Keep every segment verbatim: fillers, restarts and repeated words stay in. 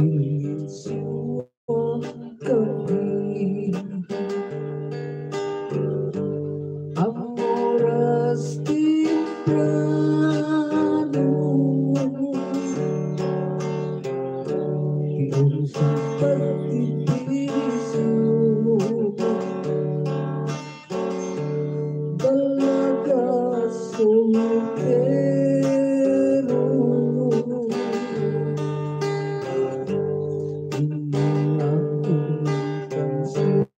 Silinsyuhan kami. Ang oras temprano, giunsa pagtitiis mo. Dalaga soltero, ini akong kansyon.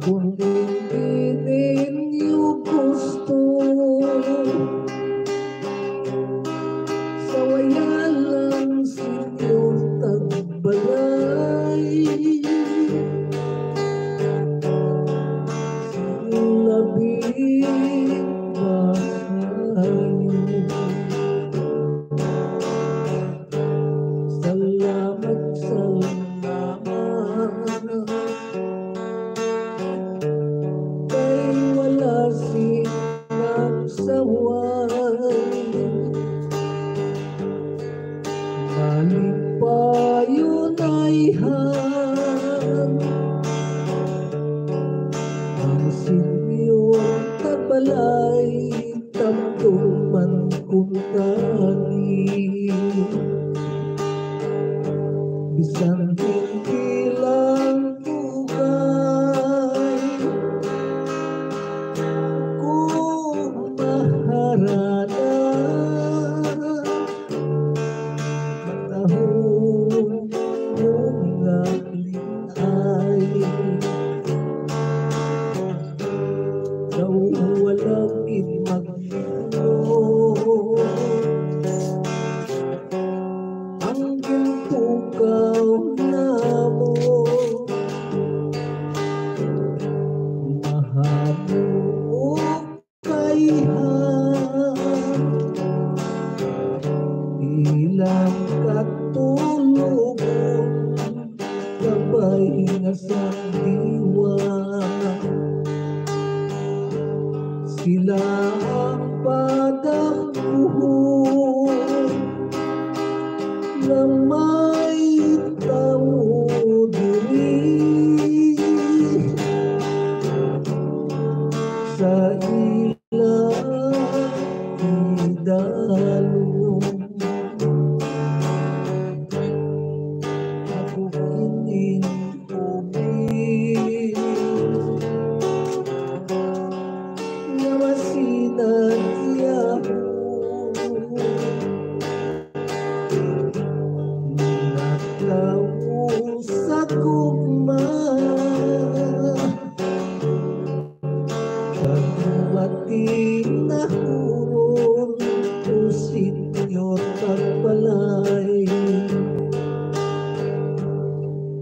Kung hindi ninyo gusto, sawaya lang, Senyor Tagbalay. Labing maayo. Salamat, salamat. Kay wala sing nagsaway. Malipayon ay han ang Senyor Tagbalay, tamdom man kuntani. Bisan hindi lang dugay ko maharana, matahom nga lin-ay. Daw wala gid magdingon ang ginpukaw namo. Mahamok kay han ilang katulogon, kabay nga sa diwa. Sila ang pag-ambuhon nga may tawo diri sa ilang idalom. Ako kining ubi nga masinan iya naglaw sa gugma. Pagmati na huron ko, Senyor Tagbalay,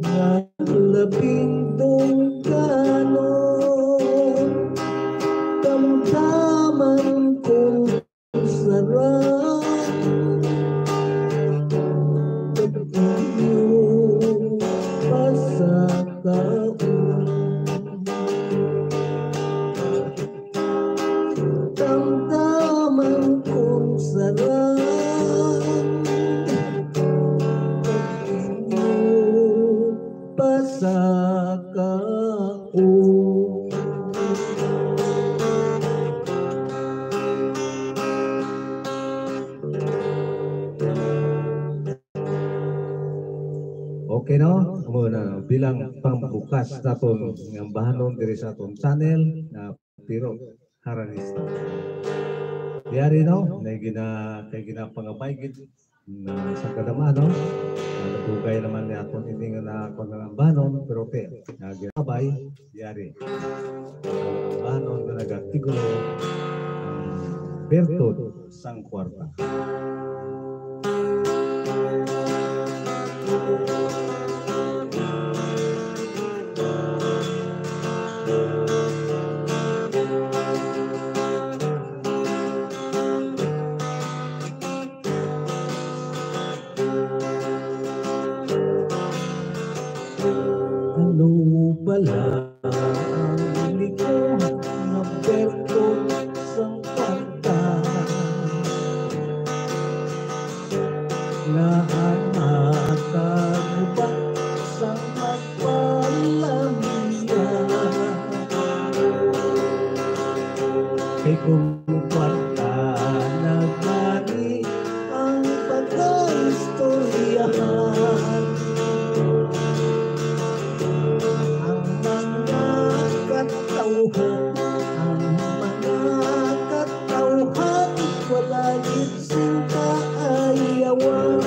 nga labing dungganon, damdaman kong sarang pag-inyo pasakaon. Damdaman kong sarang pag-inyo pasakaon. Okay, no? Amo na, bilang pambukas naton nga ambahanon diri sa aton channel, na Piro Haranista. Yari, no? Na gina-, kay ginapangabay gid na sa kadama, no? Na nadugay naman ni aton ini nga na, kuwan nga ambahanon, pero okay, na ginapangabay, yari. Ang ambahanon nga nagatitulo, Bertod sang Kwarta. Ano bala ang liko nga Bertod sang Kwarta? langit sing kaayawan.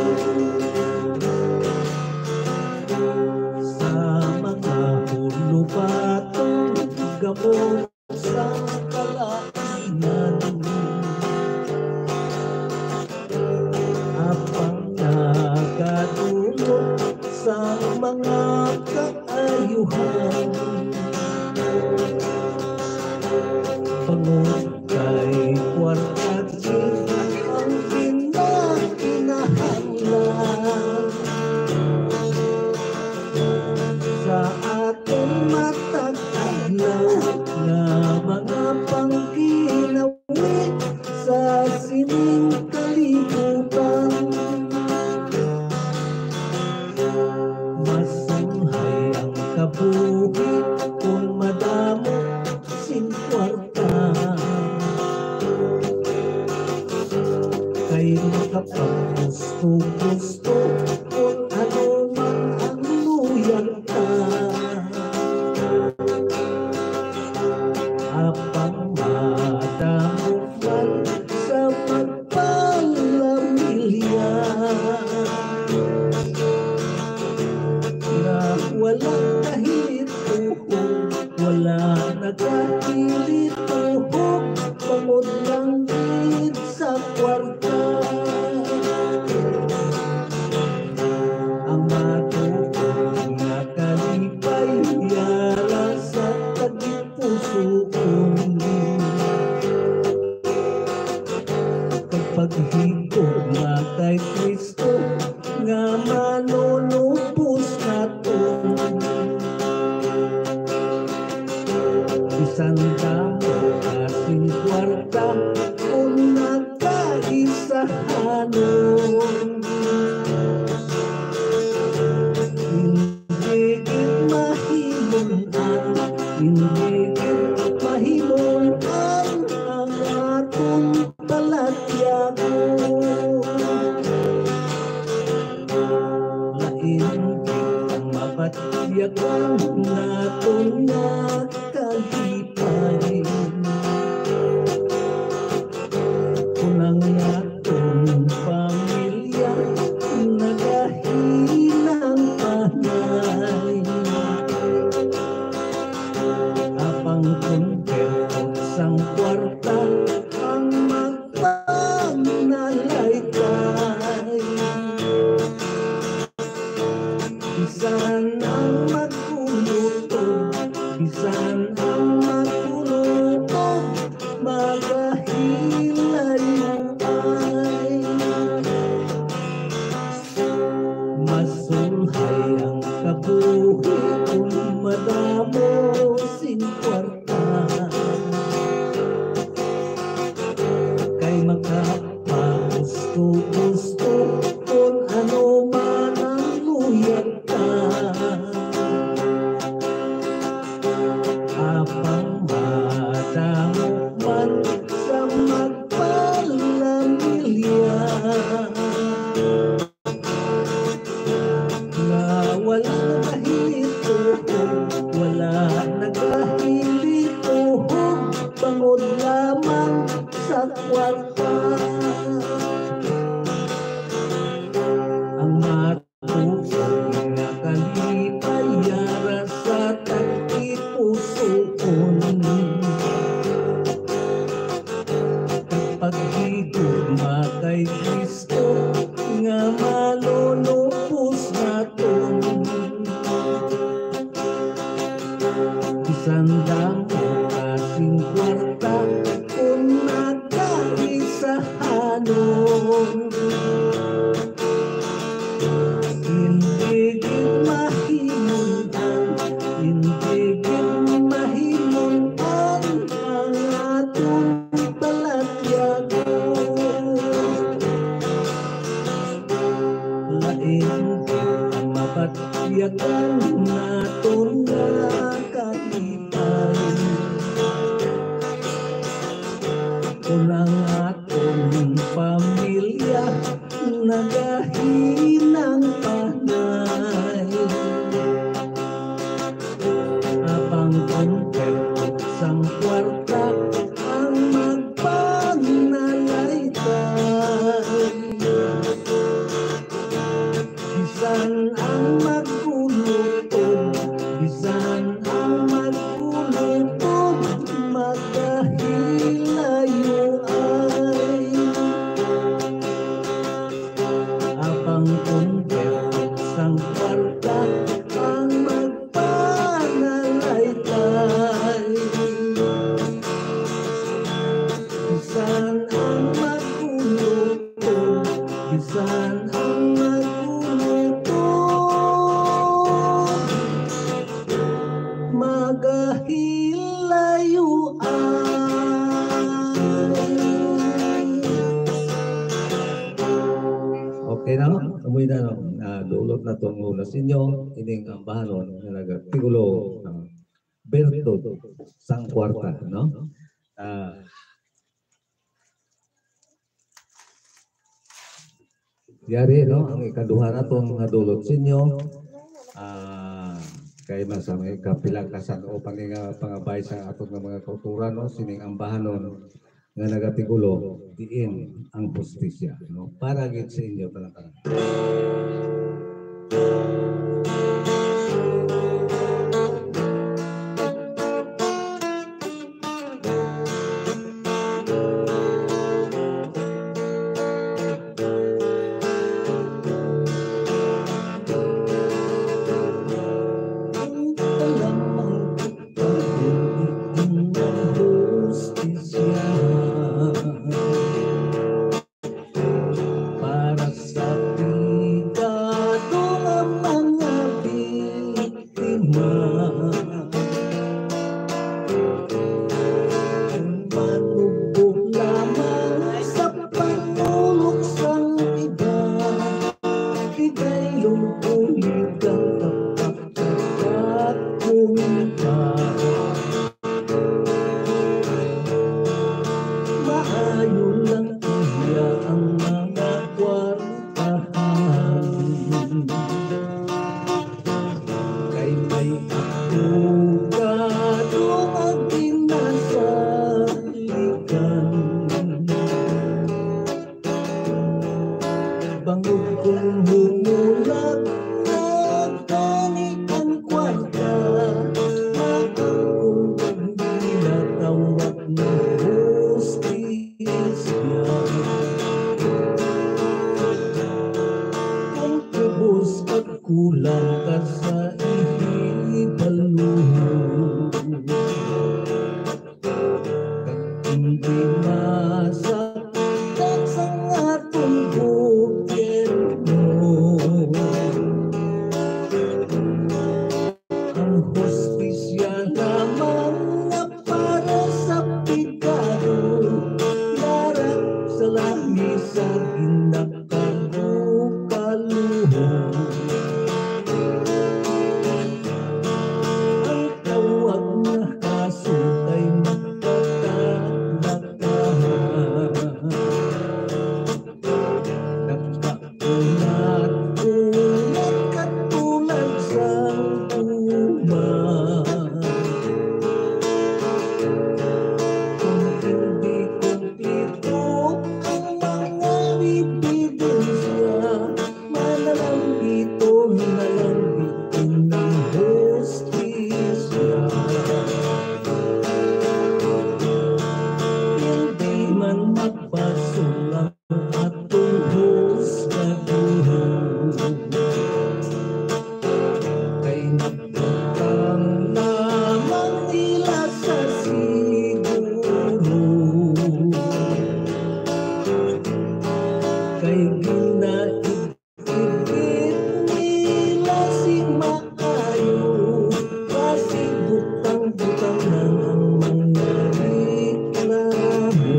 Sa mga hulubaton, gamon sa kalainan, apang nagadulot sa mga kaayuhan. Bangod kay kwarta gid ang ginakinahanglan sa aton matag adlaw nga mga pangkinabuhi sa sining kalibutan. Masunghay ang kabuhi kung madamo sing kwarta. Kay makapaggusto-gusto kung ano man ang luyag ta. Apang madamo man sa magpalamilya nga wala kahilit-uhog, wala nagkahilit-uhog, bangod lang gid sa kwarta. Ang matuod nga kalipay yara sa tagipusoon. Kag paghigugma kay Kristo nga manunubos naton. Bisan damo ka sing kwarta, kung nagkaisahanon, hindi gid mahimon-an, hindi gid mahimon-an ang aton balatyagon. Lain gid ang mabatyagon naton nga kalipay. Kung ang aton pamilya nagahinang panay, apang kon pertot sang kwarta ang magpangalaykay. Bisan ang magkulutob, bisan ang magkulutob, magahilayoay. Masunghay ang kabuhi kung madamo sing kwarta. Kay makapagusto-gusto kung ano man ang luyag ta. Apang madamo man sa magpalamilya nga wala nagahilit-uhog, wala nagahilit-uhog, bangod lamang sa kwarta. Ang matuod nga kalipay yara sa tagipusoon. Paghigugma kay Kristo nga manunubos naton. Bisan damo ka sing kwarta, kung nagkaisahanon, hindi gid mahimon-an, hindi gid mahimon-an ang aton balatyagon. Lain ang mabatyagan naton nga kalipay. Kung ang aton Okay, no? Amoy na, no? Ah, dulot na tong hula sa inyo, ining ambahanon nga nagatigulo, ah, Berto sang Kwarta, no? Ah, yari, no? Ang ikaduha na tong nadulot sa inyo, ah, kay mas may kapila ka san-o pa ni nga pangabay sa aton nga mga kauturan, no? Sining ambahanon nga nagatigulo, diin ang hustisya, no? Para gid sa inyo, tanan-tanan. Para sa pigado nga mga biktima, manubo lamang sa panulok sang iba, kay dayon ulit ang pagkakakunta. Maayo lang iya ang mga kwartahan. Kay may abogado nga ginasaligan. Bangod kung humulag na gani ang kwarta, maangkon kag ginatawag nga hustisya. Kung kubos kag kulang ka sa ihibalo, kag hindi masaktan sang aton gobyerno. Ang hustisya lamang nga para sa pigado, yara sa langis sa ginakabukaluhon. Ang tawag nga kaso kay nagkataglakahan. Nagkakunat-kunat katulad sang uma. Kung hindi kumpleto ang mga ebidensya, manalambito na lang bitin ang hustisya. Hindi man mapasol ang atong husgaduhon, kay nagtutang lamang nila sa siguro, kay ginaig-ibit nila sing maayo, basi butang-butang lang ang mga reklamo.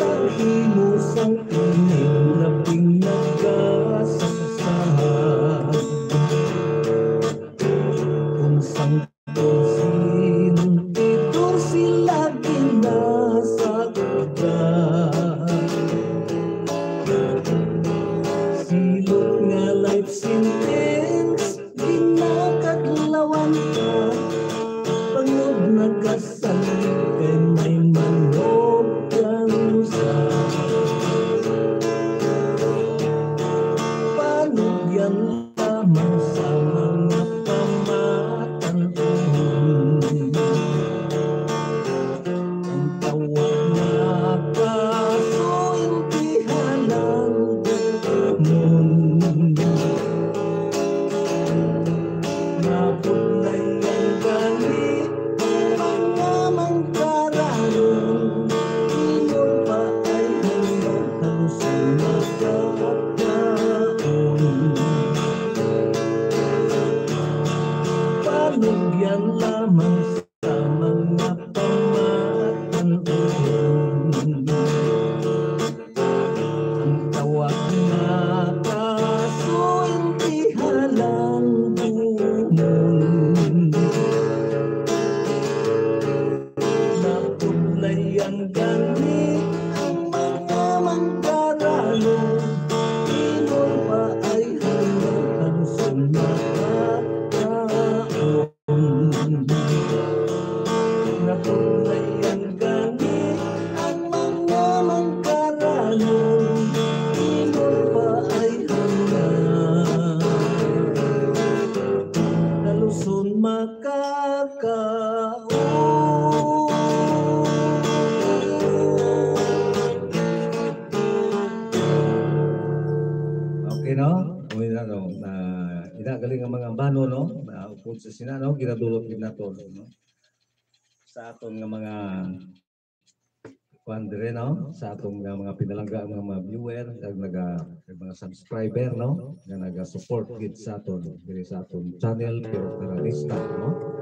Paghimo sang krimen, labing nagkasaksahan. Kung sang Sinti ko sila ginasaktan. Silot nga life sentence, ginakadlawan ka. Bangod nagkasali kay may manobyansa. Panobyan lamang sa mga pamatan-on. Gani ang mga mangkarano, ingon pa ay hanggang kaluson makakaon. Nakulay ang gani ang mga mangkarano, ingon pa ay hanggang kaluson makakaon. Okay, no? Uy, na, no? Na, ina galing ang mga ambano, no? Na upod sa sina, no? Ginadulot gid nato, no? Sa aton nga mga kuan dire, no? Sa aton nga mga pinalangga, mga, mga viewer, kag naga, kag mga subscriber, no? Nga naga-support gid sa aton, dire sa aton channel, Pero Karalista, no?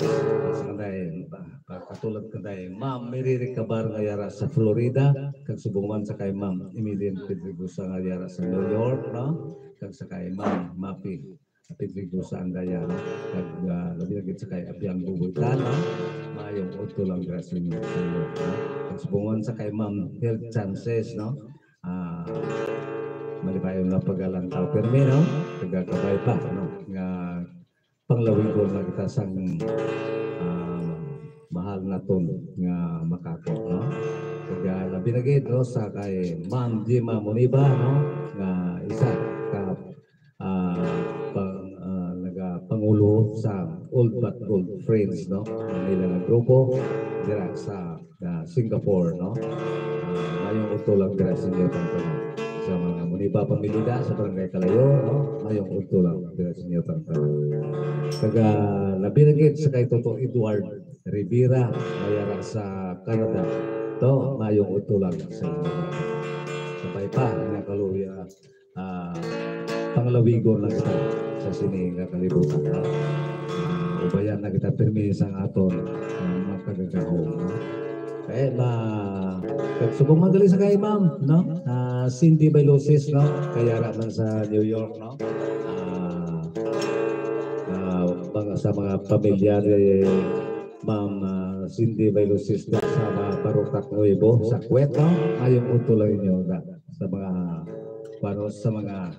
Sa kanday, pa, pa, katulad kanday, Ma'am Mary Recabar nga yara sa Florida, kag subong man sa kay Ma'am Emilian Pedregosa nga yara sa New York, no? Kag sa kay Ma'am Mapi Pedregosa ang daya, no? Kag, ah, labi na gid sa kay Abiang Buboy Tan, no? Maayong udto lang, grasya ninyo sa iyo, no? Kag subong man sa kay Ma'am Health Chances, no? Ah, malipayon na pagalantaw pirmi, no? Kag kabay pa, no? Nga panglawigon na kita sang, ah, mahal naton nga makako, no? Kag, ah, labi na gid, no, sa kay Ma'am Jima Muniba, no, nga isa ka, ah, pang-, ah, nagapangulo sa Old But Gold Friends, no, ang ila nga grupo dira sa, ah, Singapore, no. Ah, mayong udto lang dira sa inyo tanan. Sa mga Muniba pamilya sa Barangay Kalayo, no, mayong udto lang dira sa inyo tanan. Kag, ah, labi na gid sa kay Toto Edward Rivera, nga yara sa Canada. To, mayong udto lang sa inyo. Sabay pa, nga kaluya, ah, panglawigon lang kita sa sini nga kalibutan, no? Ah, ubayan na kita pirmi sa aton, ah, magkagagahom, no? Kay ma-, kag subong man gali sa kay ma'am, no? Ah, Cindy Bailusis, no? Kay yara man sa New York, no? Ah, ah, mga, sa mga pamilya ni Ma'am, ah, Cindy Bailusis na sa mga Barotac Nuevo sa Kuwait, no? Mayong udto lang inyo na sa mga, kuwan, sa mga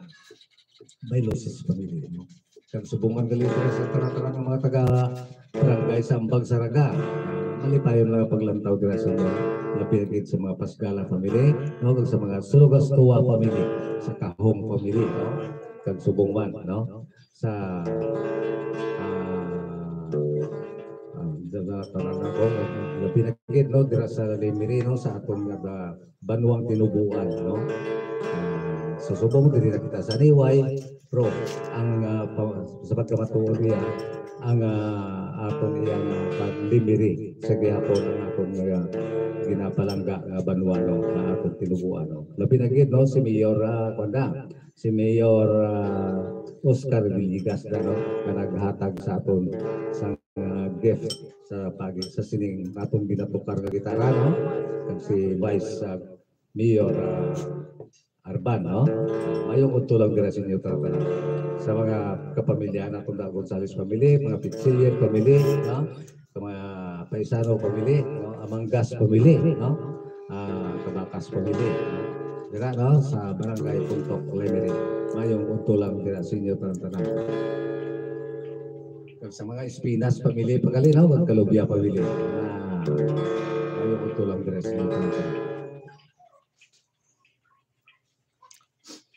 Bailusis family, no? Kag subong man gali sa tanan-tanan nga mga taga Barangay Sambag Saraga, malipayon lang ang paglantaw dira sa inyo. Labi na gid sa mga Pasgala family, no? Kag sa mga Sulugastoa family, sa Kahong family, no? Kag subong man, no? Sa, ah, ah, dira sa tanan ako, labi na gid, no, dira sa Limiri, no, sa aton nga ba-, banwang Tinubuan, no? Ah, sa subong diri na kita sa Niway, pero ang, ah, pa-, sa pagkamatuod niya, ang, ah, aton iyang, ah, paglimiri sa gihapon ang aton nga ginapalangga nga banwa, no, nga aton Tinubuan, no? Labi na gid, no, si Mayor, ah, kuwan na, si Mayor, ah, Oscar Villegas na, no, nga naghatag sa aton sa, ah, gift sa pagi sa sining atong ginatukar nga gitara, no? Kag si Vice, ah, Mayor, ah, Arban, no? Mayong udto lang dira sa inyo tanan. Sa mga kapamilya naton da Gonzales family, mga Pichillier family, no? Sa mga Paisano family, no? Amangas family, no? Ah, Cabacas family, no? Dira, no? Sa Barangay Puntok, Lemery. Mayong udto lang dira sa inyo tanan-tanan. Kag sa mga Espinas family, pagali, no? Kag Calubia family. Ah, mayong udto lang dira sa inyo tanan-tanan.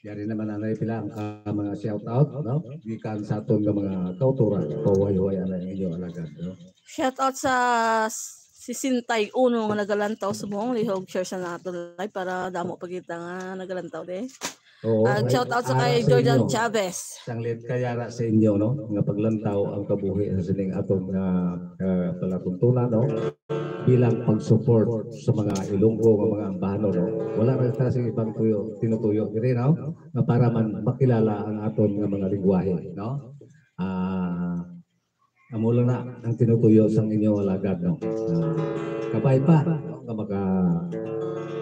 Yari naman, anay, pila ang, ah, mga shout out, no? Gikan sa aton nga mga kautoran, pahuway-huway ang inyo alagad, no? Shout out sa sesenta y uno nga nagalantaw subong, lihog share sa nato live para damo pa kita nga nagalantaw, de. Oo, ah, ay, shout out sa kay Jordan Chavez. Sanglit kay ara sa inyo, no? Nga paglantaw ang kabuhi sa sining aton nga, ah, palatuntunan, no? Bilang pag-support sa mga Ilonggo nga mga ambano, no? Wala ra ta sa ibang tuyo, tinutuyo diri, no? Nga para man makilala ang aton nga mga lingwahe, no? Ah, amo lang na ang tinutuyo sang inyo alagad, no? Ah, kabay pa, no? Nga maka,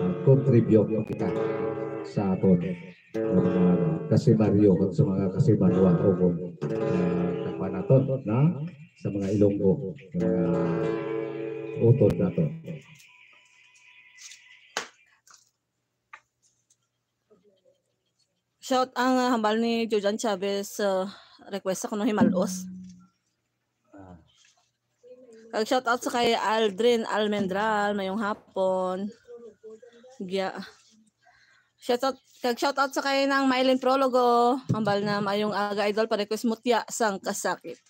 ah, contribute pa kita sa aton nga mga kasibaryo kag sa mga kasibarwa o kung, ah, kakuan naton, no? Sa mga Ilonggo, mga utod naton. Shout ang, ah, hambal ni Jordan Chavez, ah, request sa kuno himalos. Ah. Kag shout out sa kay Aldrin Almendral, mayong hapon. Gya. Shout out, kag shout out sa kay nang Mylene Prologo, hambal na mayong aga idol, pa-request mutya sang kasakit.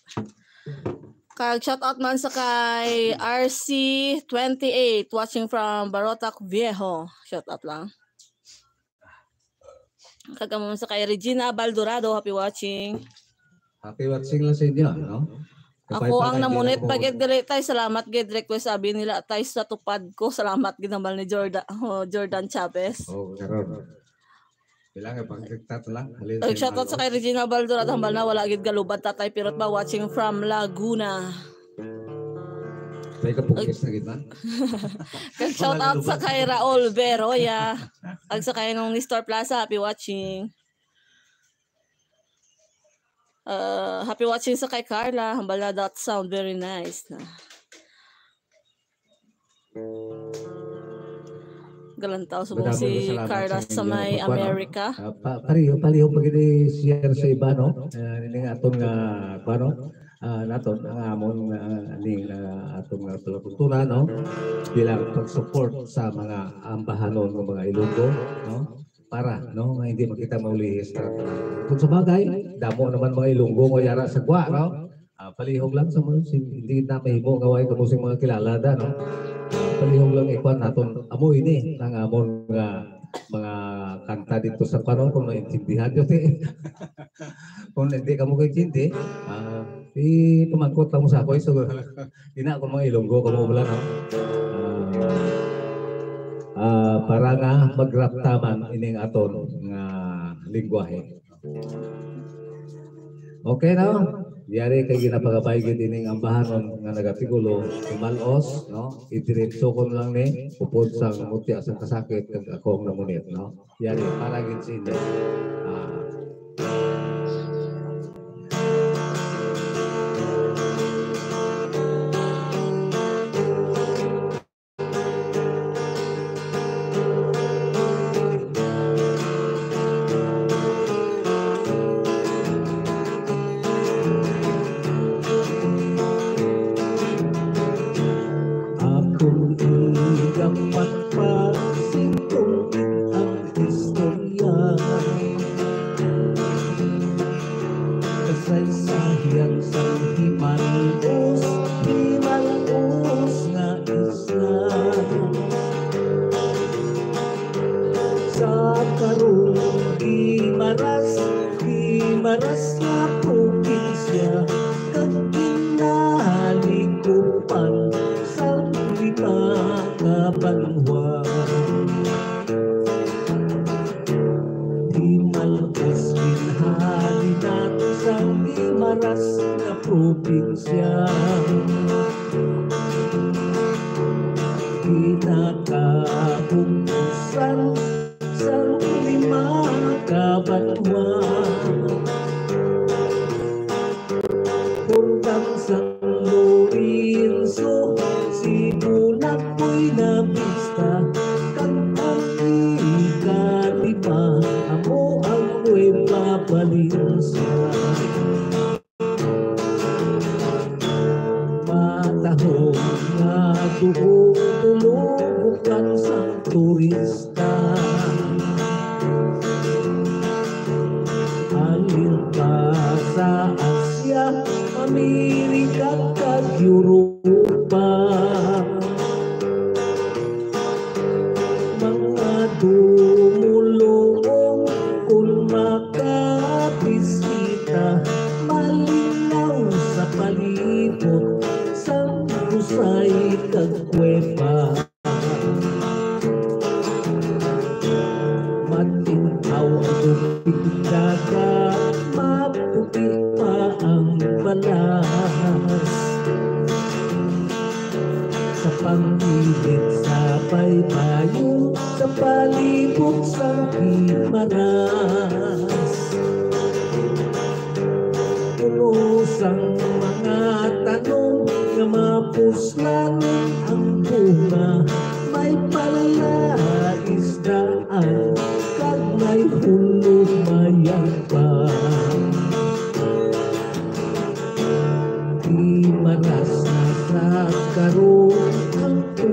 Kag shout out man sa kay R C twenty-eight, watching from Barotac Viejo. Shout out lang. Kag amo sa kay Regina Baldorado, happy watching. Happy watching lang sa inyo, no? Ako ang namunit pa gid diri, tay. Salamat gid, request abi nila, tay, sa tupad ko. Salamat gid, hambal ni Jordan, oh, Jordan Chavez. Oh, karon. Bilang nga pangkita lang. Halin Ay, sa shoutout sa mga kay Regina Baldor at hambal na wala gid galubad tatay pirot ba, watching from Laguna. May kapugis na gid man. Kag shoutout sa kay Raul Beroya. Kag sa kay nung Nestor Plaza, happy watching. Uh, happy watching sa kay Carla. Hambal na that sound very nice na. Galantaw subong si Carla sa may America. Ah, pa-, paliho, paliho pa gid i-share sa iba, no? Ah, ini nga aton nga, kuwan, no? Ah, naton ang amon nga, ah, aning, ah, aton nga palatuntunan, no? Bilang pag-support sa mga ambahanon nga mga Ilonggo, no? Para, no, nga hindi man kita maulihis. Kung sa bagay, damo naman mga Ilonggo nga yara sa gwa, no? Ah, palihog lang sa mga, si-, hindi na mahimo nga way kamo sing mga kilala da, no? Ah, palihog lang ikuan naton. Amo ini ang amon nga mga kanta dito sa panon, kung naintindihan nyo, eh. Kung hindi kamo kaintindi, ah, ipamangkot lang mo sa ako, eh. So, ina ako mga Ilonggo, kamo wala, no? Ah, ah, para nga magraptaman ining aton nga lingwahe. Okay, no? Yari kay ginapagabay gid ining ambahanon nga nagatigulo, himalos, no? Idiretso ko lang ni, upod sang mutya sang kasakit, kag ako ang namunit, no? Yari, para gid sa inyo. Ah. Akong igapagpag sing tungkit ang istorya. Kasaysayan sang himalos, himalos nga isla. Sa karong Guimaras, Guimaras nga probinsya, kag ginalikupan sang lima ka banwa. Himalos ginhalinan sang Guimaras nga probinsya. Pinakabug-osan sang lima ka banwa. Hurtang sang Lorenzo, Cebu, nag-, Buenavista, kag ang ikalima amo ang Nueva Valencia. Matahom nga duog, tulubukan sang turista. Halin pa sa Asia, Amerika, kag Europa. Mga dumulong kon makabisita, malinaw sa palibot sang Busay kag Cueva. Matin-aw ang tubig dagat, maputi pa ang balas. Sa pangilid sa baybayon, sa palibot sang Guimaras, puno sang mga tanom nga mapuslanon ang bunga, may palaisdaan kag may hulog, may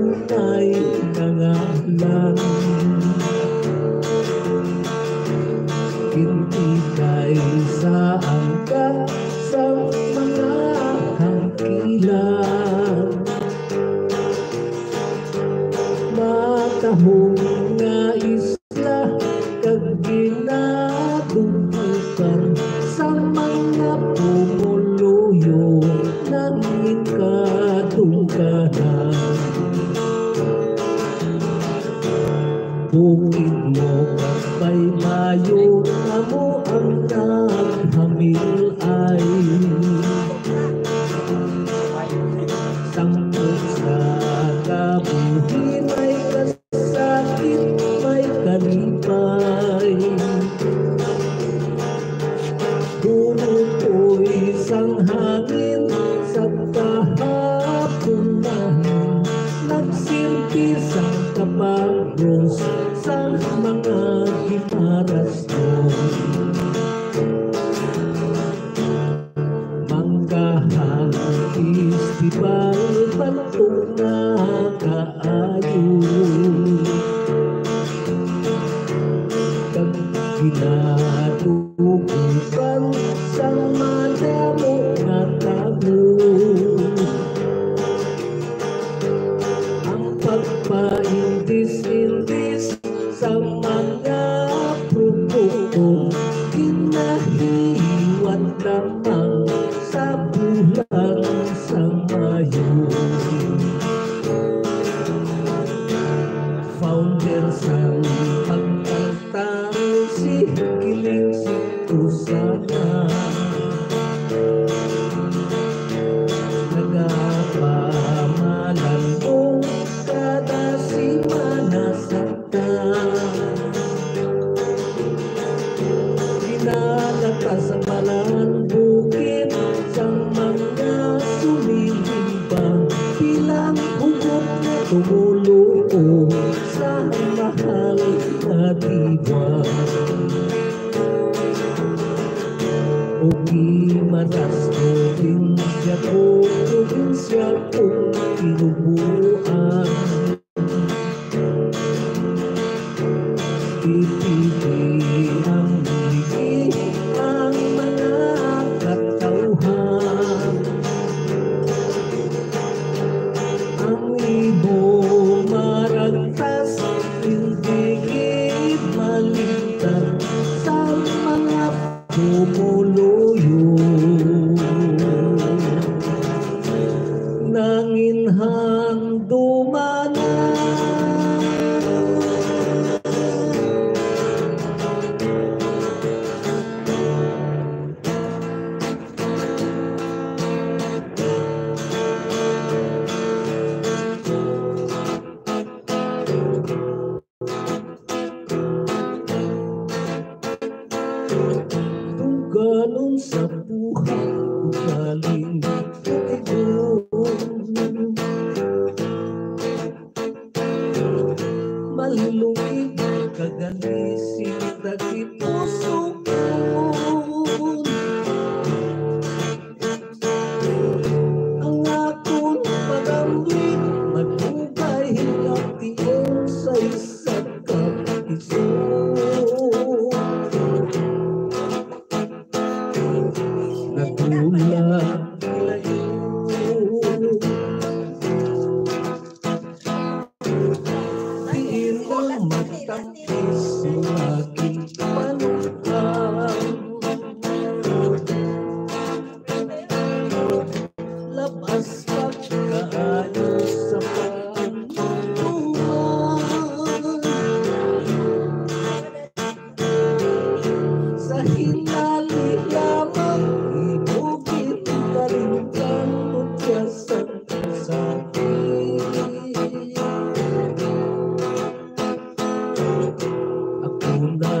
tunay nga ngalan. Gintikay sa angka sa mga hangkilan. Matahong nga isla kag ginadubukan sa mga pumuluyo nangin kadungganan. Bukid mo kag baybayon, amo ang naghamil-ay. Sangkot sa kabuhi may kasakit, may kalipay. Dunutoy sang hangin sa kahapunan, nagsilbi sang kapagros sang mga gimarasnon. Manggahan festival, bantog na kaayo. Kag ginadugukan sang madamo nga tawo. Ang pagpaindis-indis sa mga produkto, ginahiwat lamang sa bulan sa Mayo. Founder sang pagtangtang, si Kiling Singkusana, nagapamalandong kada semana sa Dinala ta sa balaan bukid sang mga sumilimba, bilang hugot nga tumoluo sa mahal nga diwa. O gimaras probinsya ko, probinsya kong tinubuan. Ipili ang ligi ang mga katawhan. Ang ibo maragtas, hindi gid maligtas sa mga pumuluyo. Nangin handumanan. Tunggalon sa buhay, ugaling igon. Malilungig kag alisig, dagit puso ko. Ang akon pag-amli, madugay nga tion sa isa ka isog. Natulad ilayo. Diin lang magtapis ang aking panukan. Labas pagkaayo sa panukan. Sa hinali lamang, ibugin, kalimtan, mutya sa sakit. Ako na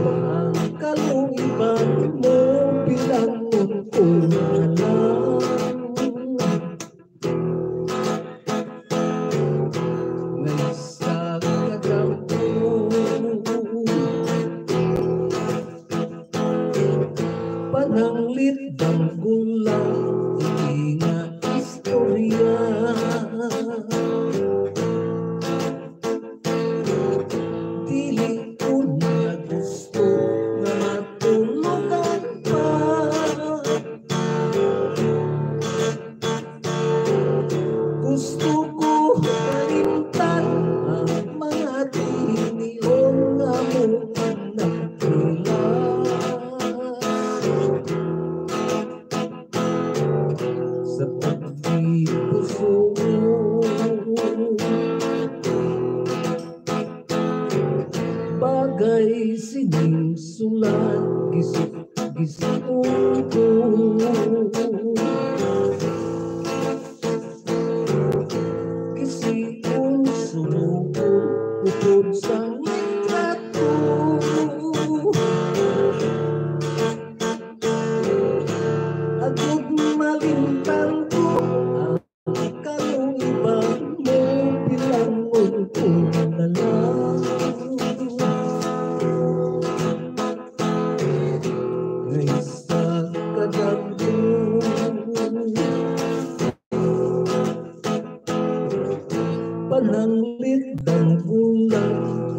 Ang kaluiban mo, bilangon ko na lang. Nga isa ka kampo. Pananglit banggulang, hindi nga istorya. Dili ko na gusto nga matulugan pa. Gusto ko malimtan ang mga tinion nga mo ang nagdula. Sa pagdipuso, bagay sining sulat, gis-, gisuon ko. Gisuon, sunugon, upod sang litrato. Agud malimtan ko ang kaluiban mo, bilangon ko na lang. Nga isa ka dagko, pananglit banggulang,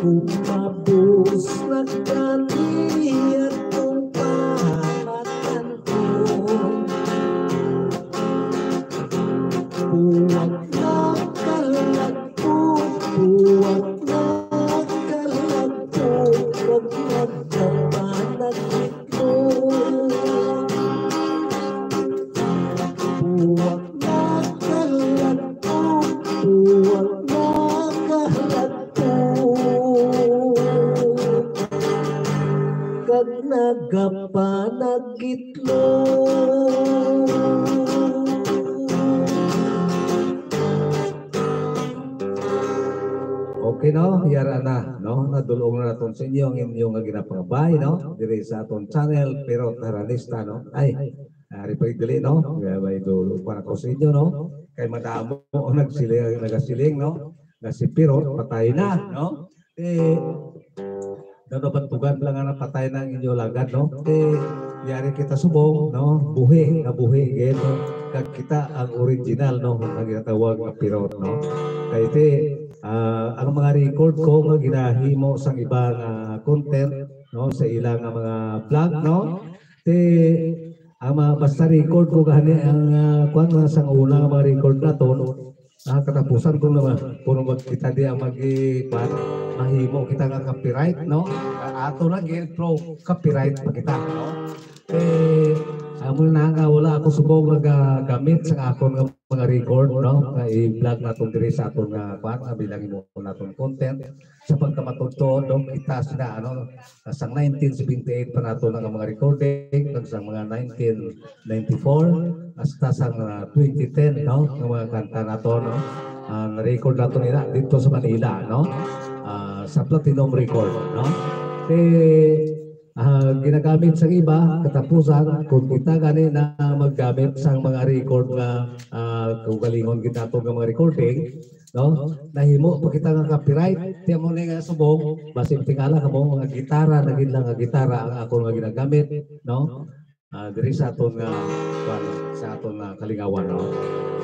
Umabos na kaniya tong pamatan-on. Buwag na kalagpot, buwag na kalagpot, kag nagkapanagit Buwak na kalat ko, buwak na kalat ko. Kag nagapanagitlog. Okay, no? Yara na, no? Nadulong na naton sa inyo ang inyo nga ginapangabay, no? Diri sa aton channel, Pirot Haranista, no? Ay, ari pa dili, no? Kaya may dulo pa ako sa inyo, no? Kay madamo ang nagsiling, nagasiling, no? Nga si Pirot, patay na, no? Eh, nabantugan lang nga napatay na ang inyo lagad, no? Eh, yari kita subong, no? Buhi, nga buhi, gid, no? Kag kita ang original, no? Ang ginatawag nga Pirot, no? Kay ti, ah, ang mga record ko nga ginahimo sang iba nga content, no? Sa ila nga mga vlog, no? Ti, ang mga basta record ko gani ang, ah, kwan, mga sang una nga mga record naton, ah, katapusan ko naman, kung magkita di ang mag-, kwan, mahimo kita nga copyright, no? Ah, ato na gid, pro copyright pa kita, no? Eh, amo na nga, wala ako subong nagagamit sa akon nga mga record, no? Nga i-vlog naton diri sa aton nga, kwan, nga bilang imo naton content. Sa pagkamatuod, no, kita sila, ano, sang nineteen seventy-eight pa nato nga mga recording, kag sa mga nineteen ninety-four, hasta sa mga twenty ten, no, nga mga kanta nato, no, ah, na-record nato nila dito sa Manila, no, ah, sa Platinum Record, no. Eh, ah, ginagamit sa iba, katapusan, kung kita gani na maggamit sa mga record nga, ah, kaugalingon gid nato nga mga recording, no? Nahimo pa kita nga copyright. Tiyan mo na nga subong, basin tingala ka mo, mga gitara, nagin lang nga gitara ang ako nga ginagamit, no? Ah, diri sa aton nga, kwan, sa aton nga kalingawan, no?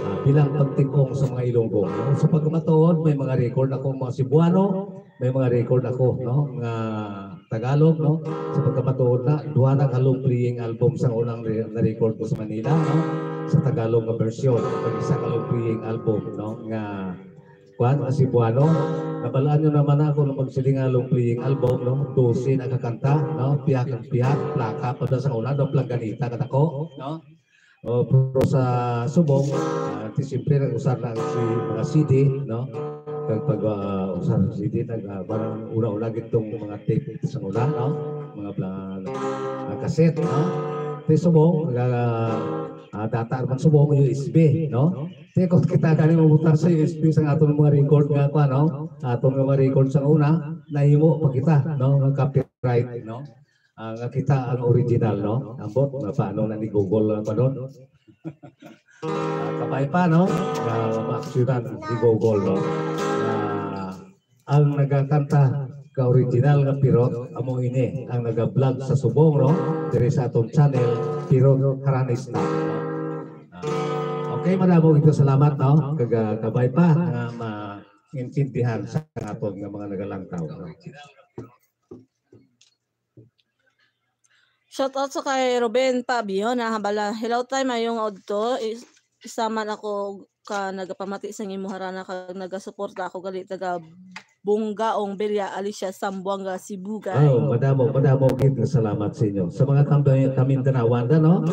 Ah, bilang pagtipong sa mga Ilonggo, no? Sa pagkamatuod, may mga record ako mga Cebuano, may mga record ako, no? Nga Tagalog, no? Sa pagkamatuod na, duha na ka long playing album sa unang re-, na-record ko sa Manila, no? Sa Tagalog nga version, kag isa ka long playing album, no? Nga, kwan, nga Cebuano. Nabalaan nyo naman ako nung magsiling nga long playing album, no? Dose na kakanta, no? Pihak ang pihak, plaka pa na sa una, no? Planganita, katako, no? O, pero sa subong, ah, ti siyempre nag-usar na ang si, mga C D, no? Kag pag, ah, usar sa C D, nag, ah, parang una-una gid tong mga tape sa una, no? Mga bla-, ah, cassette, no? Ti subong, ah, ah, data naman subong, U S B, no? Ti kung kita gani mabutar sa U S B sa aton mga record nga pa, no? Aton nga mga record sa una, nahimo pa kita, no? Nga copyright, no? Ah, nga kita ang original, no? Ambot, nga paano na ni Google ang panon? Ah, kabay pa, no? Nga maaksyonan ni Google, no? Nga ang nagakanta ka original nga Pirot, amo ini ang nagablog sa subong, no? Diri sa atong channel, Pirot Haranista. Ah, okay, madamo gid salamat, no? Kag, ah, kabay pa nga maintindihan sa aton nga mga nagalangkaw, no? Shout out sa kay Ruben Pabio na habala. Hello, Tay, mayong udto. Is-, isa man ako ka nagapamati sa imo harana kag nagasuporta ako gali taga Bunggaong Belia, Alicia, Zamboanga, Cebu, guys. Oh, madamo, madamo gid nga salamat sa inyo. Sa mga Tambi-, Tamindanawan da, no?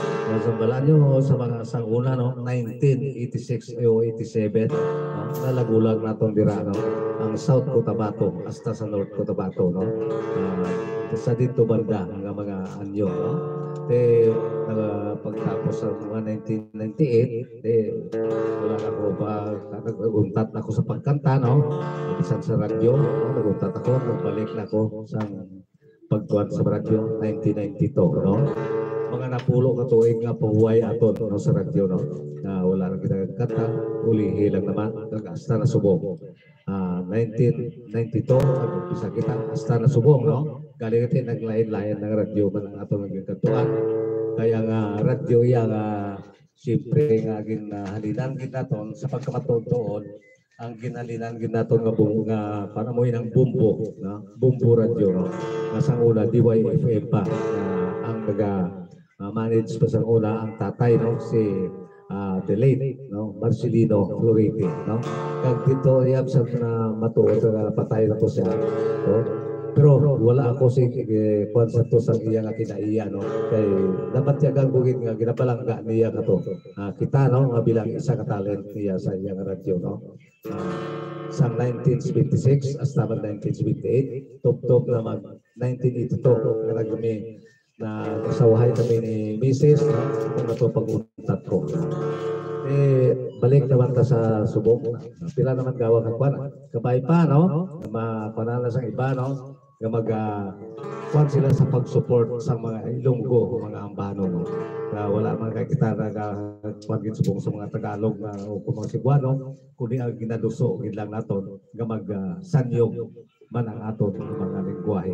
Sa balaan nyo, sa mga sang una, no? Nineteen eighty-six o eighty-seven, no? Nalagulag naton dira, no? Ang South Cotabato, hasta sa North Cotabato, no? Ah, sa dito banda, nga mga anyo, no? Te, ah, pagtapos sa mga nineteen ninety-eight, te, wala na ko ba, nag-untat na ako sa pagkanta, no? Bisan sa radyo, no? Nag-untat ako, nagbalik na ako sa pagkuan sa radyo, nineteen ninety-two, no? Mga napulo ka tuig nga pahuway aton, no, sa radyo, no? Na wala na kita kanta, ulihi lang naman, kag hasta na subong. Ah, nineteen ninety-two, nag-umpisa kita, hasta na subong, no? Galing natin, naglain-lain ng radyo man ang atong nagkagkantuan. Kaya nga, radyo iya nga, siyempre nga, gin, ah, halinan gid naton sa pagkamatuod-tuod, ang ginhalinan gid naton nga bum-, nga, kuwan, amo yun ang Bumbo, no? Bumbo Radio, no? Nga sang una, D Y F M pa, nga ang naga, ah, manage pa sang una ang tatay, no? Si, ah, the late, no? Marcelino Florete, no? Kag dito, iyab sa na matuod nga patay na to siya, no? Pero wala ako si, eh, kuwan sa to sa iya nga kinaiya, no? Kay nabatyagan ko gid nga ginapalangga niya ka to. Ah, kita, no, nga bilang isa ka talent niya sa iya nga radyo, no? Ah, sang nineteen seventy-six hasta mag nineteen seventy-eight, tubtob na mag nineteen eighty-two, nga nagmi-, na nasawahay kami ni misis, no? Kung ato pag-untat ko. Eh, balik naman ta sa subok. Pila naman gawa ka kwan? Kabay pa, no? Ma-, kuwan na sa iba, no? Nga mag, ah, kuwan sila sa pag-support sa mga Ilonggo, mga ambano, no? Nga wala man kay kita naga-, kuwan gid subong sa mga Tagalog na, o kung mga Cebuano, kundi ang ginaduso gid lang naton nga mag, ah, sanyog man ang aton mga lingwahe.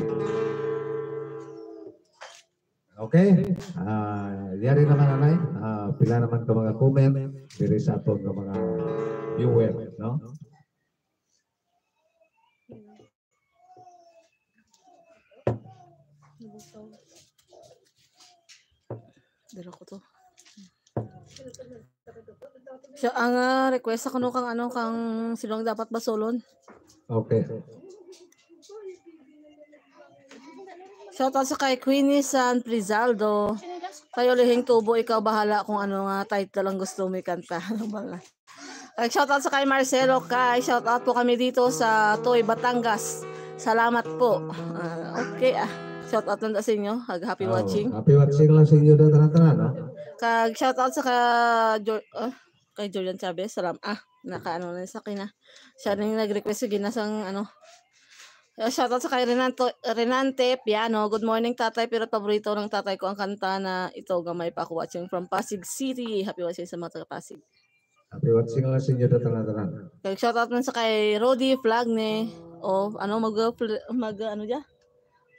Okay. Ah, yari naman, anay. Ah, pila naman ka mga comment diri sa aton nga mga viewer, no? Dala ko to. So, ang, ah, request ako, no, kang ano, kang sino ang dapat basulon. Okay. Shout out sa kay Queenie San Prizaldo. Kayo lihing tubo, ikaw bahala kung ano nga title ang gusto mo ikanta. Ano ba nga? Kag shout out sa kay Marcelo Kay. Shout out po kami dito sa Tuy, Batangas. Salamat po. Ah, okay, ah. Shout out lang sa inyo. Kag happy Oh, watching. Happy watching lang sa inyo, tanan-tanan, no? Kag shout out sa ka Jor-, ah, kay Julian Chavez. Salam-, ah, nakaano na sa akin, ah. Siya rin nag-request, sige na sang, ano. Ah, shout out sa kay Renato, Renante Piano. "Good morning, tatay. Pero paborito ng tatay ko ang kanta na ito, Gamay Pa Ako." Watching from Pasig City. Happy watching sa mga taga Pasig. Happy watching lang sa inyo, tanan-tanan. Kag shout out man sa kay Rudy Flagne. O, ano, mag, mag, ano dya?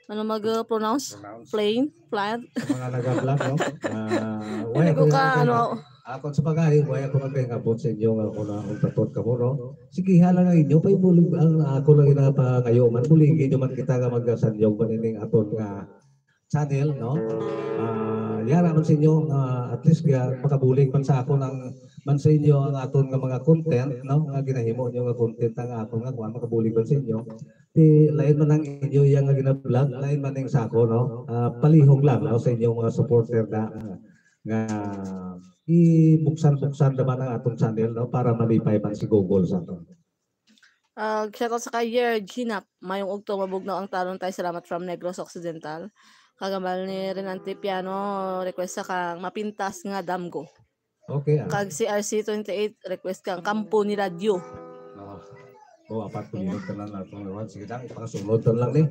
Ano mag, uh, pronounce? Pronounce. Plain? Flat? Sa mga nag-vlog, no? Ah, Ano wala ko ko ka, yung ano? Ako sa bagay, wala ko nagpahingabot sa inyo nga kung na-, kung tapot ka mo, no? Sige, hala nga inyo, pa yung bulig, ang ako lang yung napangayo man, buligi nyo man kita nga magasanyog man ining aton nga channel, no? Ah, yara man sa inyo, ah, at least, ah, makabulig man sa ako ng, man sa inyo ang aton nga mga content, no? Nga ginahimo nyo nga content ang ako nga, kuwan, makabulig man sa inyo. Ti, lain man ang inyo yang nga gina-vlog, lain man ang sa ako, no? Ah, palihog lang, no, sa inyong mga supporter na, nga ibuksan-buksan naman ang atong channel, no, para malipay man si Google sa aton. Ah, shout out sa kay Yer Ginap, mayong ugto, mabugnaw ang talon tayo. Salamat from Negros Occidental. Kagambal ni Renante Piano, request sa kang Mapintas nga Damgo. Okay, ah. Kag si R C twenty-eight, request kang Kampo ni Radyo. Oh. Oh, apat ko Ayan na. Nilog ka lang natin, Ron. Sige lang, pakasunod ka lang, eh.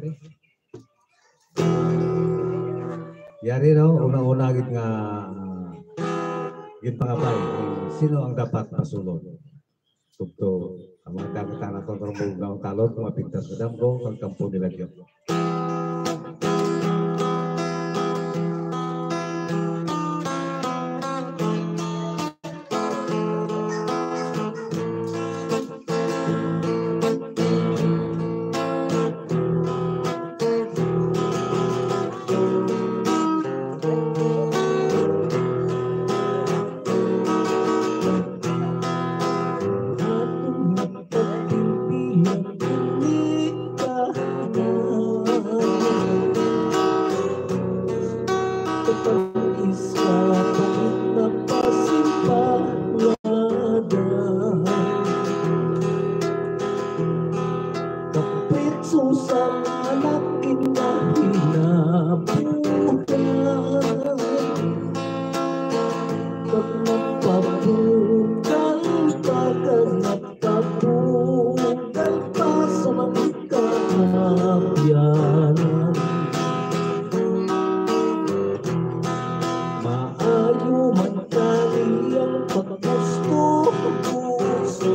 Yari, no? Una-una, gid nga, ah, gid pangabay, eh, sino ang dapat pasulod? Tugto, ang mga gamit na nato, karong mga talon, mga pintas nga damgo, kag Kampo ni Radyo. Kapitso sa anak kinahinabutan. Pagpabugal, pagpabugal pa sa mga kaabyanan. Maayo man kani ang paggusto-gusto.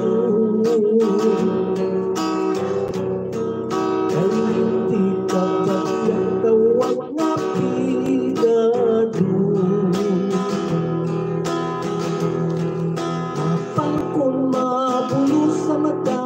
Kay hindi ka bagyang tawag nga pigado. Apan kung mabulos sa mata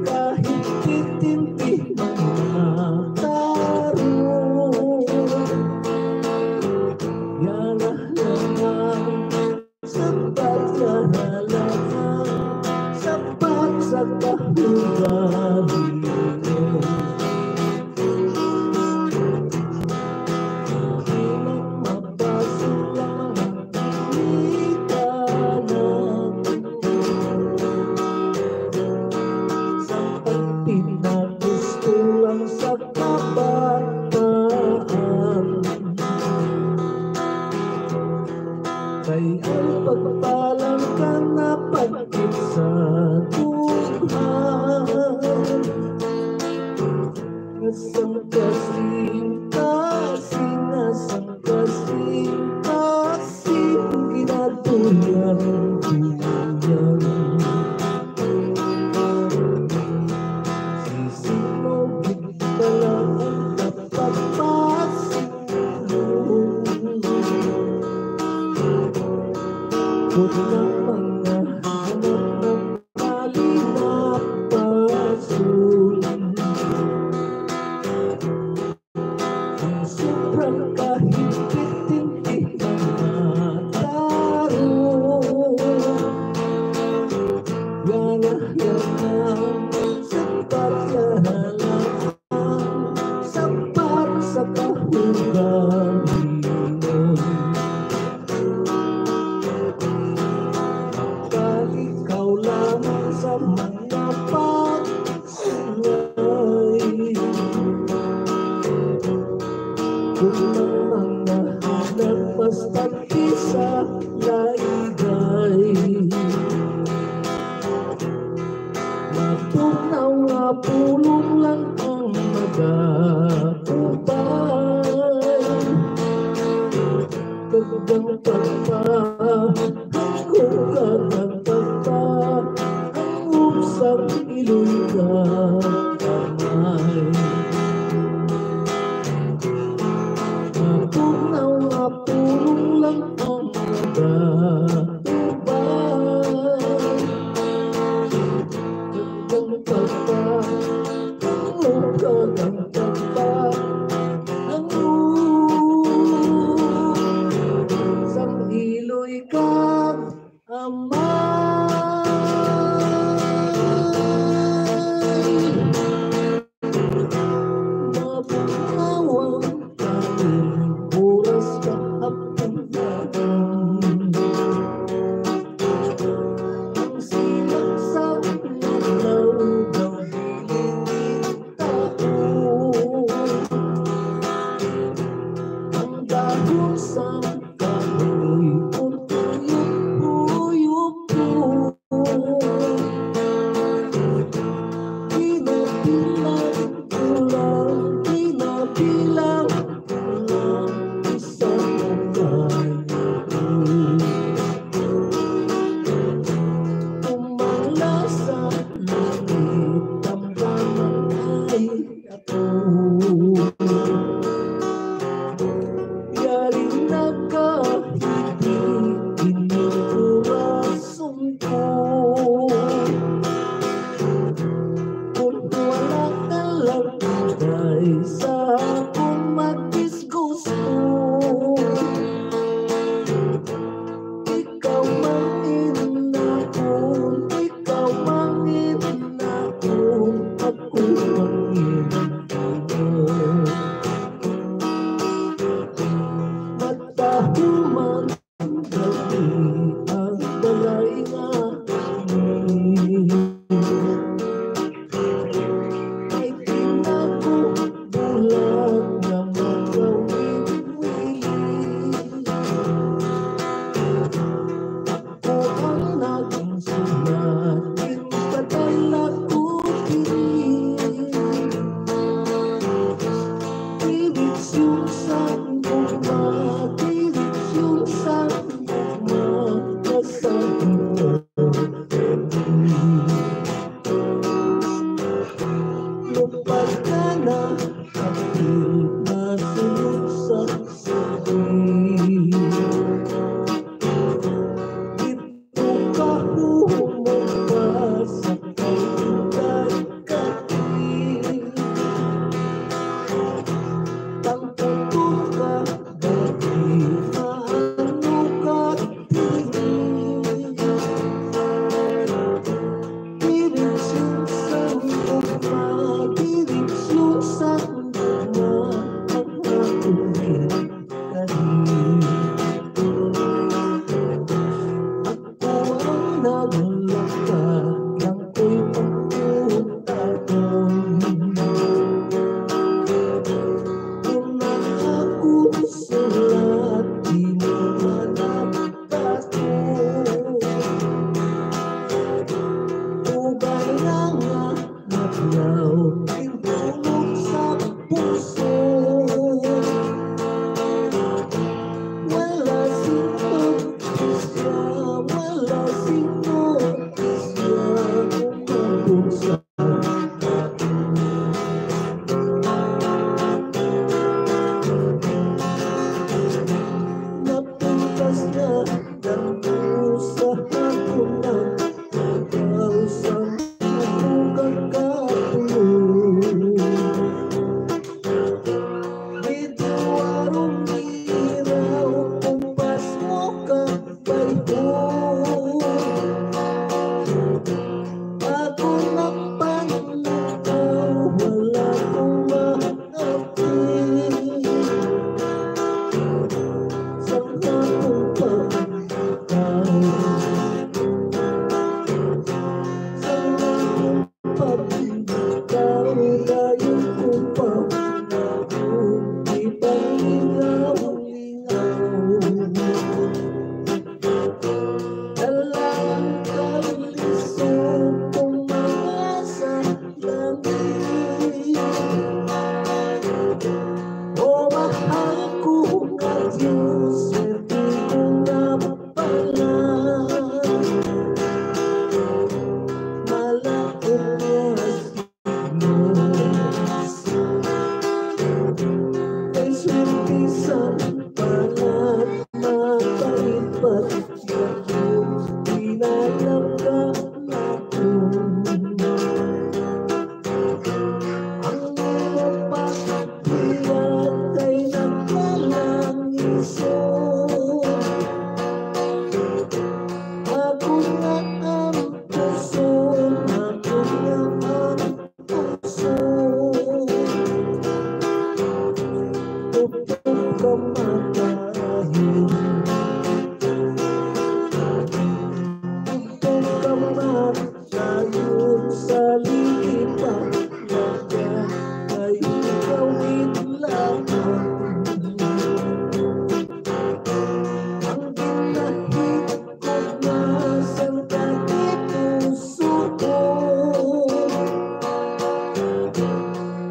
kahit pitinti mga tarong. Yana lang ang sapat, yana lang ang sapat sa kahugalingon. Di magmabaso lang ang ginikanan. Sa pagpinagusto lang sa kabataan. Kay ang pagpalang ka na pagkit sa dughan. Sang kasing-kasing, sang kasing-kasing, ginatuyan-tuyan. Sisig mo gid pala ang kapagpasig. Kung ang mga anak ng mali na pasun, ang sobrang kahigpit, hindi na mataro. Yana, yana, sa pagkahalang sapat sa kahugalingon. Kalikaw lamang sa mga pagsangay. Kung ang mga hanap mas tagpi sa laigay. Matugnaw nga pulong lang ang mag-aubay. Kag ang pagpa, ang kugat, ang pagpa, ang usap, iloy ka kamay. Matugnaw nga pulong lang ang mag-aubay. Ang pagpa, ang ugat, ang pagpa, ang u-, sang iloy kag amay. Napintas na ang usa ka kulang, ikaw sa akong kagatulo. Medyo arong iraw kung pasmo ka bayho. Ako nagpanlakaw, wala ko maapil. Sa akong pagkaon, sa akong pagkaon, dayon ko pa ipalingaw-lingaw. Alang kalisod kung mga sa langit. O mahal ko nga Diyos, swerte ko nga pala. Malaut nga Kay swerte sa palad, mapait pa, pinalangga ako. Ang imo pagpiyag kay nagpalangiso. Ako nga ang puso, ako nga ang puso. Tutok ka matayon. Tutok ka matayon sa lipa. Kay ikaw gid lamang ang ginahi ko na sa tagipuso ko.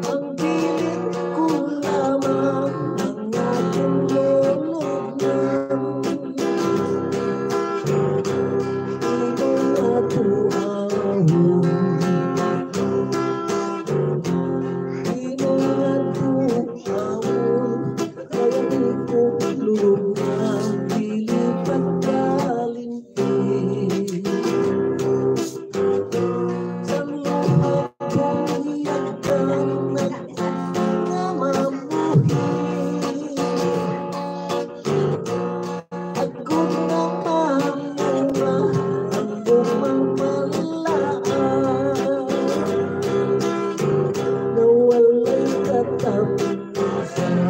Ang bilin ko lamang ang akong lulubngan. Imo nga tuahon. Imo nga tuahon. Kaya di ko lulubngan, dili pagkalimti. Sang luha ko iyagtan na nga mabuhi. Ako na mamunga ang bumang palaan. Na walay katapusan.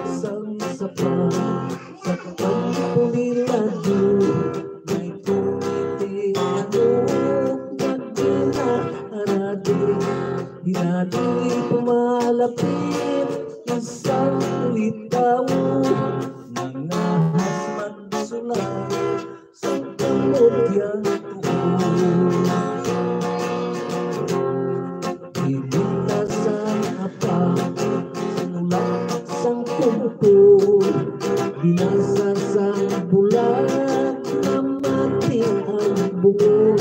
Sang sapa sa pagpulilado, may kumiti ano nga ginaarado. Hinati pumalapit isang litawo, nangahas magsulay sa kamot yang tuo. Pinita sang apa, sinulat sang kumpo, binasa sang bulag, namati ang bukol.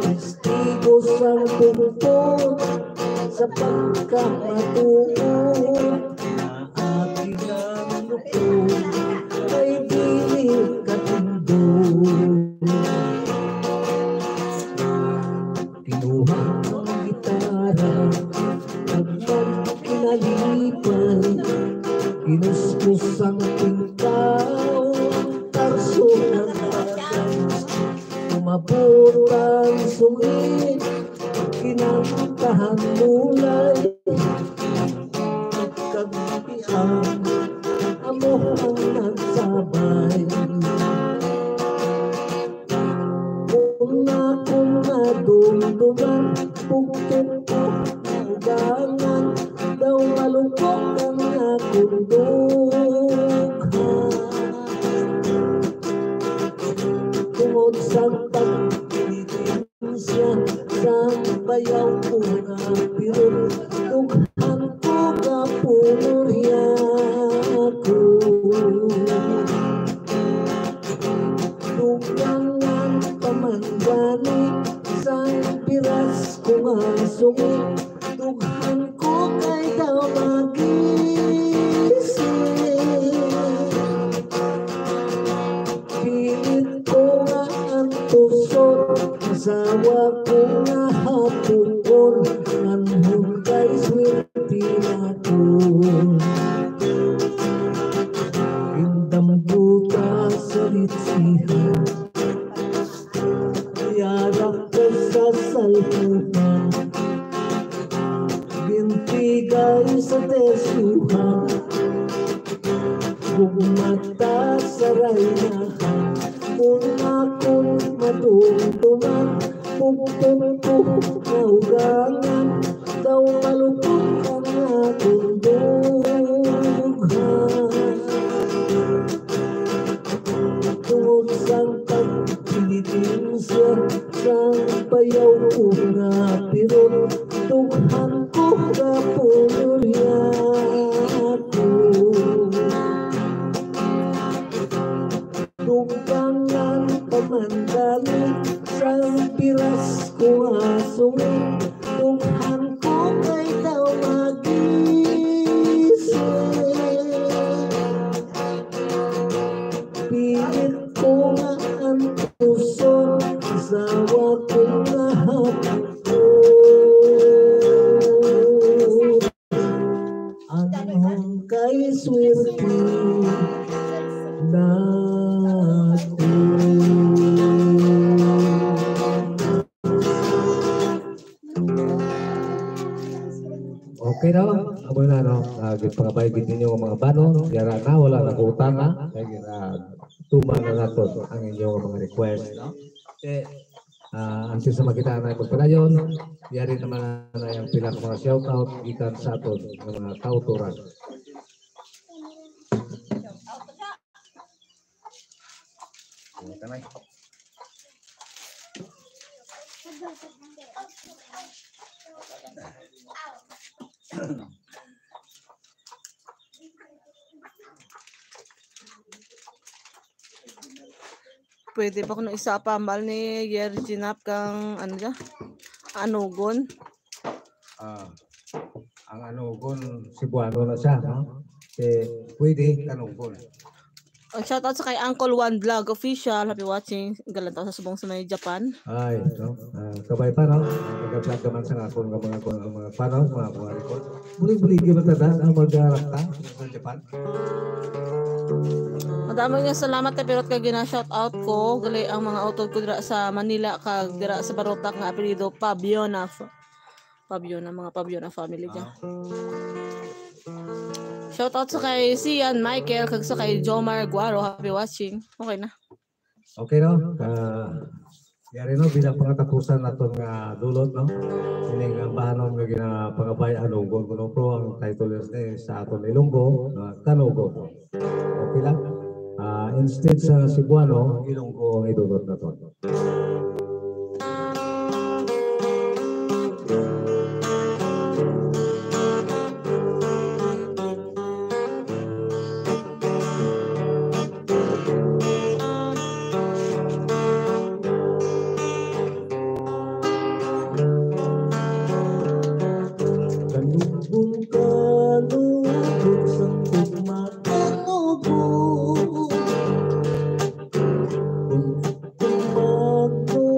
Testigo sang kumpo sa pagkamatuod. Aking ang lukon kay dili katindog. Kinuha ang gitara, ug magkinalipay. Kinuskus ang tingkaw, ang tarso ng bagay. Umabot ang sungit, kinantahan mulay. Kagpian, amo ang nagsabay. Una kong nadumduman, buktok ko ang ugangan, daw malungkot ang akong dughan. Tungod sa pagpilitin siya sa bayaw ko nga pirot, dughan ko nga pulurya ko. Dugang sumo, dughan ko kay daw magising. Pilit ko nga antuson, asawa ko nga hapuon, nganhon kay swerte na ko. Gindamgo ta sa litsihan, yara ko sa salpuhan, gintigay sa tesyuhan, gugmata sa raynahan, kung akon madumduman, pugpugpug nga ugangan, daw malupot ang akong dughan. Tungod sang pagpinitensya, sang bayaw ko nga pirot, dughan ko nga puluryako. Dugangan pa man gani sang piras ko nga sumo, dughan ko kay daw magising. Pilit ko nga antuson, asawa ko nga hapuon, nganhon kay swerte na ko. Okay, no? Amo na, no? Ah, gipangabay gid ninyo ang mga bano. Yara na, wala na ko utang, ha? Kay, ah, tuman na nato ang inyong mga request, no? Eh, ah, antes na makita na magpadayon, yari naman na yung pila ka mga shoutout gikan sa aton nga mga kautoran. Pwede pa kuno isa pa, ambal ni Yerjinap kang, ano dya? Anugon. Ah, ang Anugon, Cebuano na siya, no? Eh, pwede, Anugon. Ang shoutout sa kay Uncle One Vlog Official. Happy watching. Galantaw sa subong sa may Japan. Ay, no? Ah, kabay pa, no? Nag-vlog naman sa akon nga mga, mga, mga, pa, no? Mga, mga record. Bulig-buligi man tada ang mag-, ah, rakta sa Japan. Madamo nga salamat, eh, pero kag gina-shout out ko, gali ang mga utod ko dira sa Manila, kag dira sa Barotac nga apelyido Pabiona. Pabiona, mga Pabiona family dyan. Ah. Shout out sa kay Sian Michael, kag sa kay Jomar Guaro. Happy watching. Okay na. Okay, no? Ah, yari, no, bilang pangatapusan naton nga dulot, no? Ining ambahanon nga ginapangabay, Anugon kuno, pero ang title is ni sa aton Ilonggo, ah, Kanugon. Okay lang? Ah, instead sa Cebuano, Ilonggo ang idulot naton. Kanugon, kanugon, sang gugma, kanugon. Kung, kung magmula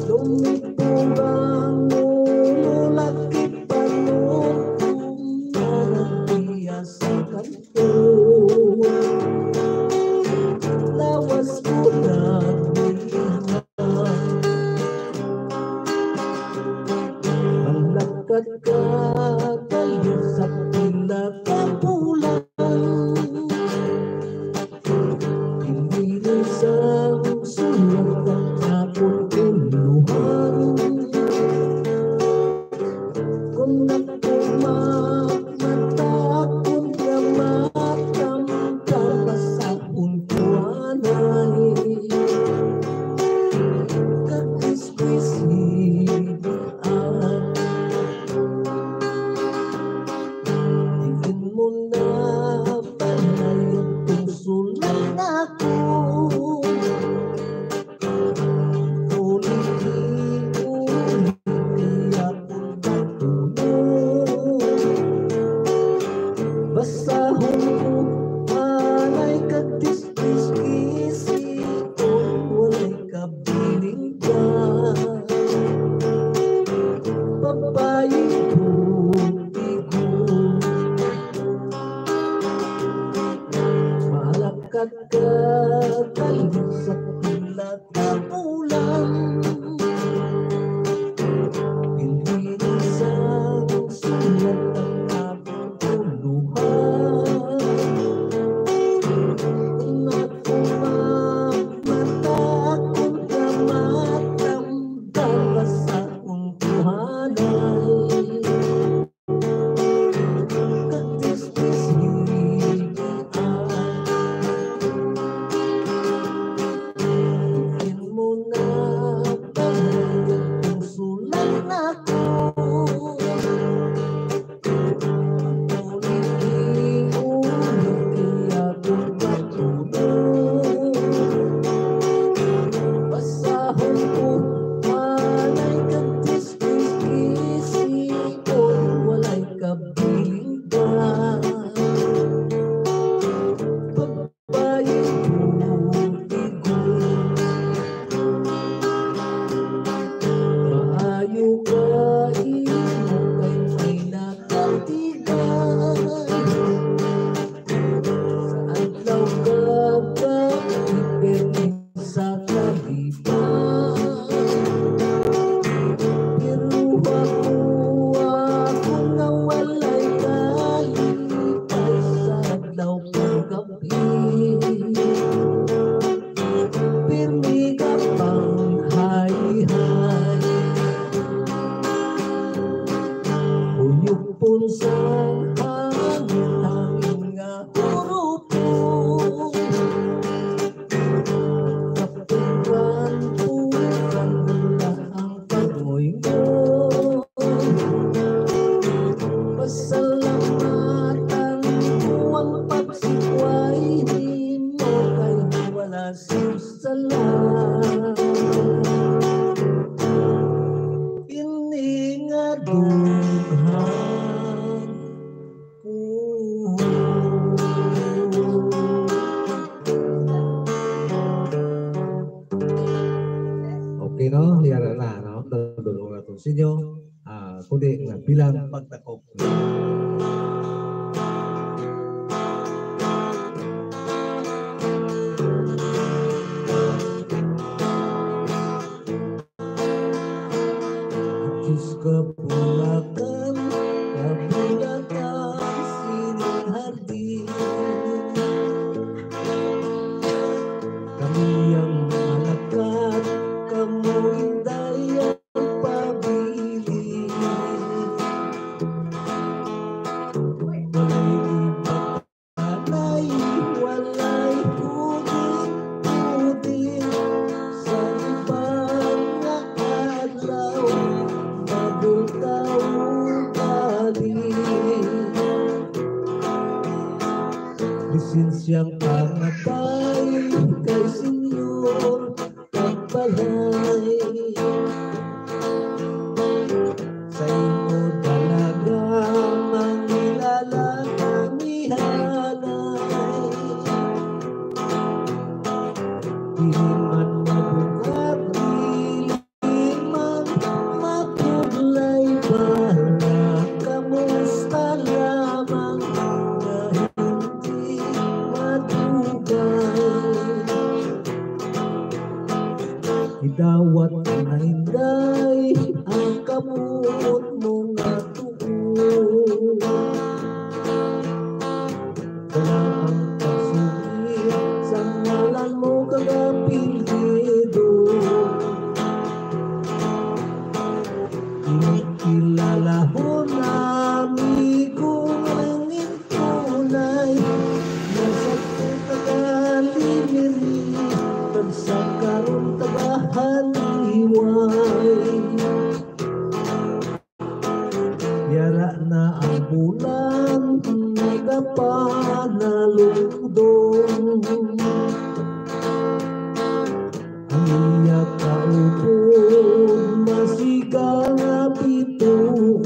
Lumipong ang ulo, lakipan mo kung nanapiya sa kanto. Lawas ko na. Malakat ka, kayo sa pila ka bulan. Pinilis ang sulat ng akong uluhan. Kung nagpumagmata, kung namatamdam sa untuanay, kagisgisig ang tingin mo na palayo kung sulat ako. Uli-uli, kaya kung batulo. Basahon ko, anay ka, kiskis-kisi, kung walay kabiling ka. Babayi ko, igo. Malakat ka, kalit sa pila ka bulan. Piliin sang sulat ang akong uluhan. Kung ako magmata, kung namatamdam sa akong kuhanay. Basahon ko, walay ka kiskis-kisi, kung walay kabiling ka. Babayi ko, igo. Maayo ka, imo kay may nakantigan. Sa adlaw kag gab-i, pirmi sa kalipay. Pero ako, ako nga walay kalipay sa adlaw kag gab-i. Pirmi ka pang hayhay. Uyupon sang hangin, hangin nga hurupon. Kapukan-pukan na ang pagmoy mo. Pasalamatan ko ang pagsikway nimo kay wala sing sala. Ini nga dughan ko. Okay, no? Yara na, no? Nadulong na itong sinyo. Ah, kundi nga bilang pagtakop. Diyos, kapulakan, kabulatan sining hardin. Kami ang malakat, kamo inday ang pabilin. Walay iba Walay, walay pudin-pudin sa iban nga adlaw, mabultaw ugali. Lisensyang pangatay kay Senyor Pagbalay. Sa imo talaga mangilala kami halay. man mabugat, dili man mapudlay, para kamusta lamang nga hindi madugay. Idawat na, Inday, ang kamot mo nga tuo. Dala ang pagsugi sa ngalan mo kag apelyido. Kinikilala ko na, amigo, ang tunay nga sa taga-Limiri, kag sa karon taga-Haliway. Yara na ang bulan, nagapanalungdong. Ang iya kaupod, masiga nga bituon.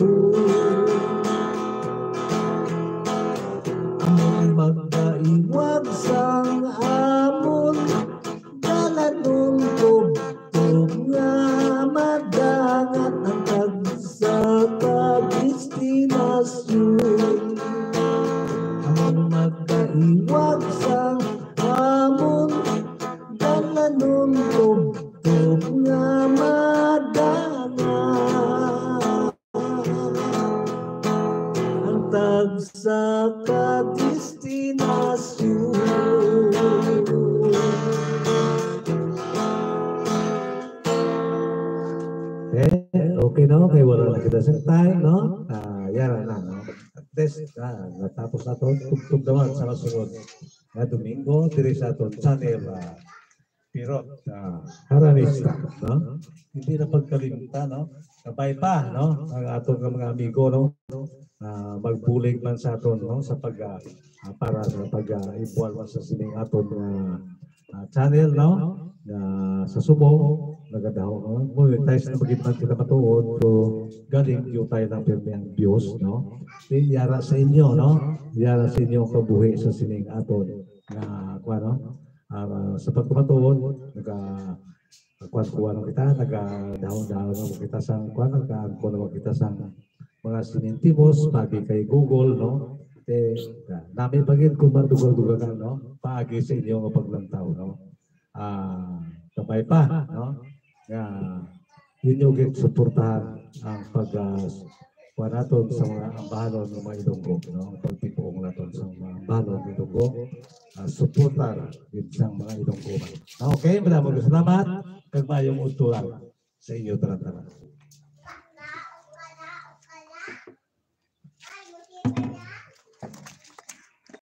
Ang magkaiwag sang amon dalanon, tubtob nga madangat, ang tagsa ka destinasyon. Ang magkaiwag sang amon dalanon, tubtob nga madangat, ang tagsa ka destinasyon. Eh, okay na, okay, wala na kita sa time, no? Ah, yara na, no? At least, ah, natapos na to. Tugtog naman sa masunod nga Domingo, diri sa aton channel, ah, Pirot, ah, Haranista, no? Hindi na pagkalimta, no? Kabay pa, no? Ang aton nga mga amigo, no? Ah, magbulig man sa aton, no? Sa pag, ah, ah, para sa pag, ah, ibuwal man sa sining aton nga, ah, channel, no? Nga sa Subo, nagadaho, no? Monetize na magid man kita matuod, pero galing gyud tayo ng pirmi ang views, no? Di, yara sa inyo, no? Yara sa inyo ang kabuhi sa sining aton nga, kuwan, no? Ah, sa pagkamatuod, naga-, kuwan-kuwan na kita, nagadahon-dahon na kita sang, kuwan, nagaangkon na kita sang mga sinintimos, pagi kay Google, no? Eh, nami pa gid kung madugal-dugalan, no? Paagi sa inyo nga paglantaw, no? Ah, kabay pa, no? Nga inyo gid suportahan ang pag, ah, kuwan naton sa mga ambahanon nga mga Ilonggo, no? Ang pagtipuong naton sa mga ambahanon nga Ilonggo, ah, suportar gid sang mga Ilonggo man. Okay, madamo nga salamat, kag maayong udto lang sa inyo tanan-tanan.